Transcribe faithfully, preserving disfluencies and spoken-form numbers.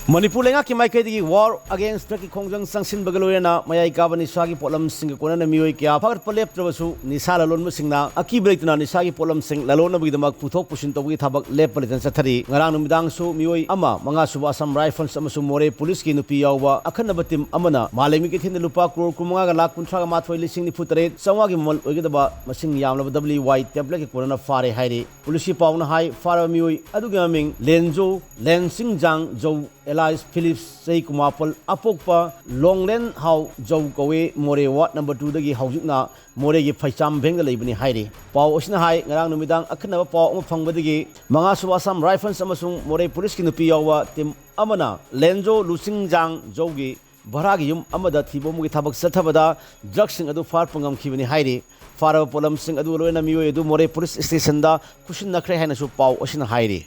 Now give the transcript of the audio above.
ꯃꯅꯤꯄꯨꯔ ꯂꯩꯉꯥꯛꯀꯤ ꯃꯥꯏꯀꯩꯗꯒꯤ War Against Drugꯀꯤ ꯈꯣꯡꯖꯪ ꯆꯪꯁꯤꯟꯕꯒ ꯂꯣꯏꯅꯅ ꯃꯌꯥꯏ ꯀꯥꯕ ꯅꯤꯁꯥꯒꯤ ꯄꯣꯠꯂꯝꯁꯤꯡꯒ ꯀꯣꯟꯅꯅ ꯃꯤꯑꯣꯏ ꯀꯌꯥ ꯐꯥꯒꯠꯄ ꯂꯦꯞꯇ꯭ꯔꯕꯁꯨ, ꯅꯤꯁꯥ ꯂꯂꯣꯟꯕꯁꯤꯡꯅ ꯑꯀꯤꯕ ꯂꯩꯇꯅ ꯅꯤꯁꯥꯒꯤ ꯄꯣꯠꯂꯝꯁꯤꯡ ꯂꯂꯣꯟꯅꯕꯒꯤꯗꯃꯛ ꯄꯨꯊꯣꯛ ꯄꯨꯁꯤꯟ ꯇꯧꯕꯒꯤ ꯊꯕꯛ ꯂꯦꯞꯄ ꯂꯩꯇꯅ ꯆꯠꯊꯔꯤ꯫ ꯉꯔꯥꯡ ꯅꯨꯃꯤꯗꯥꯡꯁꯨ ꯃꯤꯑꯣꯏ ꯑꯃ, ꯃꯉꯥ ꯁꯨꯕ Assam Rifles ꯑꯃꯁꯨꯡ ꯃꯣꯔꯦ ꯄꯨꯂꯤꯁꯀꯤ ꯅꯨꯄꯤ ꯌꯥꯎꯕ ꯑꯈꯟꯅꯕ ꯇꯤꯝ ꯑꯃꯅ ꯃꯥꯂꯦꯝꯒꯤ ꯀꯩꯊꯦꯜꯗ ꯂꯨꯄꯥ ꯀ꯭ꯔꯣꯔ ꯀꯨꯟ ꯃꯉꯥꯒ ꯂꯥꯈ ꯀꯨꯟꯊ꯭ꯔꯥꯒ ꯃꯥꯊꯣꯏ ꯂꯤꯁꯤꯡ ꯅꯤꯐꯨ ꯇꯔꯦꯠ ꯆꯥꯝꯃꯉꯥꯒꯤ ꯃꯃꯜ ꯑꯣꯏꯒꯗꯕ ꯃꯁꯤꯡ ꯌꯥꯝꯂꯕ W Y tabletꯀꯤ ꯀꯣꯟꯅꯅ ꯐꯥꯔꯦ ꯍꯥꯏꯔꯤ꯫ ꯄꯨꯂꯤꯁꯀꯤ ꯄꯥꯎꯅ ꯍꯥꯏ, ꯐꯥꯔꯕ ꯃꯤꯑꯣꯏ ꯑꯗꯨꯒꯤ ꯃꯃꯤꯡ ꯂꯦꯟꯖꯣ, ꯂꯦꯟꯁꯤꯡꯖꯥꯡ ꯖꯧ, alias ꯐꯤꯂꯤꯞꯁ, ꯆꯍꯤ ꯀꯨꯟꯃꯥꯄꯜ, ꯑꯄꯣꯛꯄ ꯂꯣꯡꯂꯦꯟ ꯍꯥꯎ ꯖꯧ ꯀꯧꯏ, ꯃꯣꯔꯦ ꯋꯥꯔꯗ ꯅꯝꯕꯔ ꯇꯨꯗꯒꯤ ꯍꯧꯖꯤꯛꯅ ꯃꯣꯔꯦꯒꯤ ꯐꯩꯆꯥꯝ ꯚꯦꯡꯗ ꯂꯩꯕꯅꯤ ꯍꯥꯏꯔꯤ꯫ ꯄꯥꯎ ꯑꯁꯤꯅ ꯍꯥꯏ, ꯉꯔꯥꯡ ꯅꯨꯃꯤꯗꯥꯡ ꯑꯈꯟꯅꯕ ꯄꯥꯎ ꯑꯃ ꯐꯪꯕꯗꯒꯤ ꯃꯉꯥꯁꯨꯕ Assam Rifles ꯑꯃꯁꯨꯡ ꯃꯣꯔꯦ ꯄꯨꯂꯤꯁꯀꯤ ꯅꯨꯄꯤ ꯌꯥꯎꯕ ꯇꯤꯝ ꯑꯃꯅ ꯂꯦꯟꯖꯣ ꯂꯨꯁꯤꯡꯖꯥꯡ ꯖꯧꯒꯤ ꯚꯔꯥꯒꯤ ꯌꯨꯝ ꯑꯃꯗ ꯊꯤꯕ ꯍꯨꯝꯕꯒꯤ ꯊꯕꯛ ꯆꯠꯊꯕꯗ ꯗ꯭ꯔꯒꯁꯤꯡ ꯑꯗꯨ ꯐꯥꯔꯛꯄ ꯉꯝꯈꯤꯕꯅꯤ ꯍꯥꯏꯔꯤ꯫ ꯐꯥꯔꯕ ꯄꯣꯠꯂꯝꯁꯤꯡ ꯑꯗꯨꯒ ꯂꯣꯏꯅꯅ ꯃꯤꯑꯣꯏ ꯑꯗꯨ ꯃꯣꯔꯦ ꯄꯨꯂꯤꯁ ꯁ꯭ꯇꯦꯁꯟꯗ ꯈꯨꯠꯁꯤꯟꯅꯈ꯭ꯔꯦ ꯍꯥꯏꯅꯁꯨ ꯄꯥꯎ ꯑꯁꯤꯅ ꯍꯥꯏꯔꯤ꯫